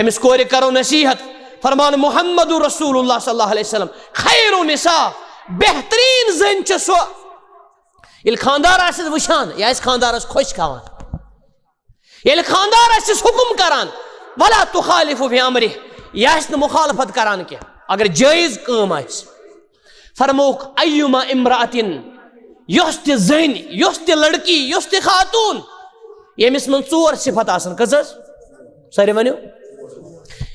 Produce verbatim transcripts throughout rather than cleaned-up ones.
أمِس کورِ کرو نصیحت۔ فرمان محمد رسول اللہ صلی اللہ علیہ وسلم، خیر النساء، بہتریٖن زٔنۍ چھِ سۄ، ییٚلہِ خانٛدار آسٮ۪س وٕچھان، یہِ آسہِ خانٛدارس خۄش تھاوان، ییٚلہِ خانٛدار آسٮ۪س حُکُم کران، ولا تخالف فی امرہ، یہِ آسہِ نہٕ مُخالفت کران کینٛہہ، اگر جٲیز کٲم آسہِ۔ فرمووُکھ، ایما امرأة، یۄس تہِ زٔنۍ، یۄس تہِ لڑکی، یۄس تہِ خاتوٗن، ییٚمِس منٛز ژور صفت آسن، کٔژ حظ؟ سٲری ؤنِو۔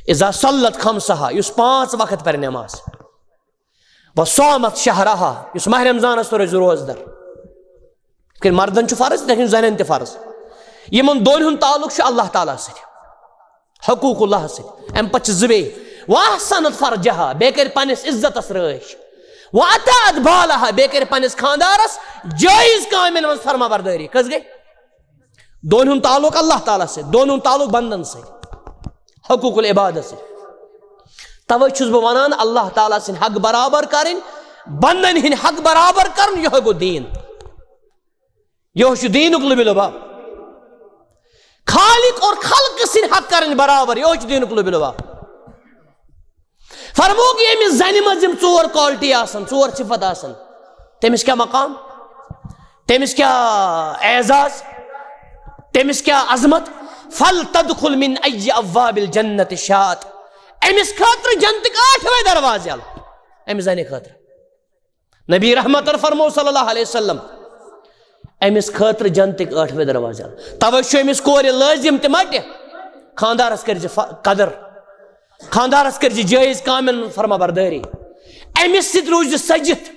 اذا صلت خمسہا، یُس پانٛژھ وقت پرِ نماز، وصامت شہرہا، یُس ماہ رمضانس تہِ روزِ روزدر۔ یِتھ کٔنۍ مردن چھُ فرض، تِتھے کٔنۍ زنٮ۪ن تہِ فرض۔ یِمن دۄن ہُنٛد تعلق چھُ اللہ تعالیٰ سۭتۍ، حقوق اللہ سۭتۍ۔ امہِ پتہٕ چھِ زٕ بیٚیہِ، واحصنت فرجہا، بیٚیہِ کرِ پننِس عزتس رٲچھ، واطاعت بالہا، بیٚیہِ کرِ پننِس خانٛدارس جٲیز کامٮ۪ن منٛز فرما بردٲری۔ کٔژ گٔے؟ دۄن ہُنٛد تعلق اللہ تعالیٰ سۭتۍ، دۄن ہُنٛد تعلق بندن سۭتۍ، حقوق العبادس سۭتۍ۔ توے چھُس بہٕ ونان، اللہ تعالیٰ سٕنٛدۍ حق برابر کرٕنۍ، بندن ہٕنٛدۍ حق برابر کرُن، یِہوے گوٚو دیٖن۔ یِہوے چھُ دیٖنُک لُبِ لُباب۔ خالق اور خلق سٕنٛدۍ حق کرٕنۍ برابر، یِہوے چھُ دیٖنُک لُبِ لُباب۔ فرمووُکھ، ییٚمِس زنہِ منٛز یِم ژور quality آسن، ژور صفت آسن، تٔمِس کیٛاہ مقام، تٔمِس کیٛاہ اعزاز، تٔمِس کیٛاہ عظمت؟ فلتدخل من ای ابواب الجنت شاءت۔ أمِس خٲطرٕ جنتٕکۍ ٲٹھوے دروازٕ یَلہٕ، أمِس زنہِ خٲطرٕ۔ نبی رحمتن فرموو صلی اللہ علیہ وسلم، أمِس خٲطرٕ جنتٕکۍ ٲٹھوے دروازٕ یَلہٕ۔ توے چھُ أمِس کورِ لٲزم تہِ مٹہِ، خانٛدارس کٔرزِ ف-، قدر، خانٛدارس کٔرزِ جٲیز کامٮ۪ن ہٕنٛز فرما بردٲری، أمِس سۭتۍ روٗزِ سٔجِتھ،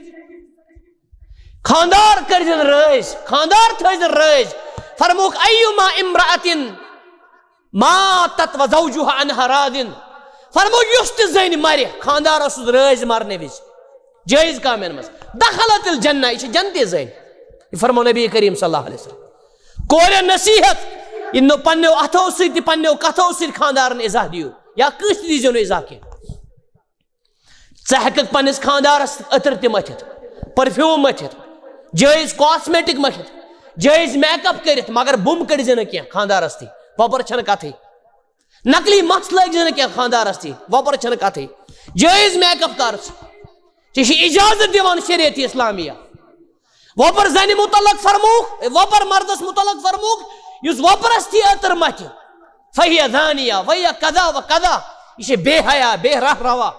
خانٛدار کٔرزٮ۪ن رٲزۍ، خانٛدار تھٲوزٮ۪ن رٲزۍ۔ فرمووُکھ، ایما امرأة ماتت وزوجها عنها راض۔ فرموو، یُس تہِ زٔنۍ مرِ، خانٛدار اوسُس رٲزۍ مرنہٕ وِزِ، جٲیز کامٮ۪ن منٛز، دخلت الجنہ، یہِ چھِ جنتی زٔنۍ۔ یہِ فرموو نبی کریم صلی اللہ علیہ وسلم۔ کورٮ۪ن نصیحت، یہِ نہٕ پننیو اتھو سۭتۍ تہِ پننیو کتھو سۭتۍ خانٛدارن ایزاہ دِیِو، یا کٲنٛسہِ تہِ دیٖزیو نہٕ ایزاہ کینٛہہ۔ ژٕ ہیٚککھ پننِس خانٛدارس عطر تہِ مٔتھِتھ، perfume مٔتھِتھ، جٲیز cosmetic مٔتھِتھ، جٲیز makeup کٔرِتھ، مگر بُم کٔرۍ زِ نہٕ کینٛہہ خانٛدارس تھی۔ وۄپر چھنہٕ کتھٕے۔ نقلی مژھ لٲگۍ زِ نہٕ کینٛہہ خانٛدارس تھی۔ وۄپر چھنہٕ کتھٕے۔ جٲیز makeup کر ژٕ۔ ژےٚ چھِ اجازت دِوان شریعت اسلامیہ۔ وۄپر زنہِ متعلق فرمووُکھ، وۄپر مردس متعلق فرمووُکھ، یُس وۄپرس تھی عطر متھِ، فہی زانیہ، وہی کذا و کذا، یہِ چھِ بے حیا، بے راہ روا۔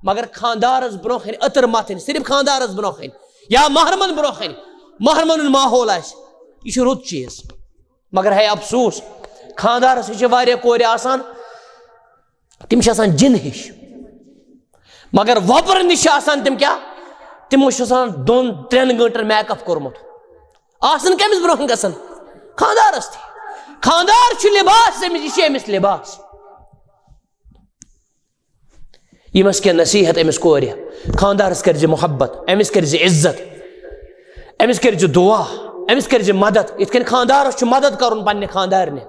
مگر خانٛدارس برونٛہہ کنہِ عطر متھٕنۍ، صرف خانٛدارس برونٛہہ کنہِ یا محرمن برونٛہہ کنہِ، محرمن ہُنٛد ماحول آسہِ، یہِ چھُ رُت چیٖز۔ مگر ہے افسوس، خانٛدارس نِش چھِ واریاہ کورِ آسان، تِم چھِ آسان جِن ہِش۔ مگر وۄپرن نِش چھِ آسان تِم کیٛاہ؟ تِمو چھُ آسان دۄن ترٛٮ۪ن گٲنٛٹن makeup کوٚرمُت۔ آسان کٔمِس برونٛہہ گژھان؟ خانٛدارس تھی۔ خانٛدار چھُ لباس أمِس، یہِ چھُ أمِس لباس۔ یِم ٲسۍ کینٛہہ نصیحت أمِس کورِ۔ خانٛدارس کٔرزِ محبت، أمِس کٔرزِ عزت، أمِس کٔرزِ دعا، أمِس کٔرزِ مدد۔ یِتھ کٔنۍ خانٛدارس چھُ مدد کرُن پننہِ خانٛدارنہِ،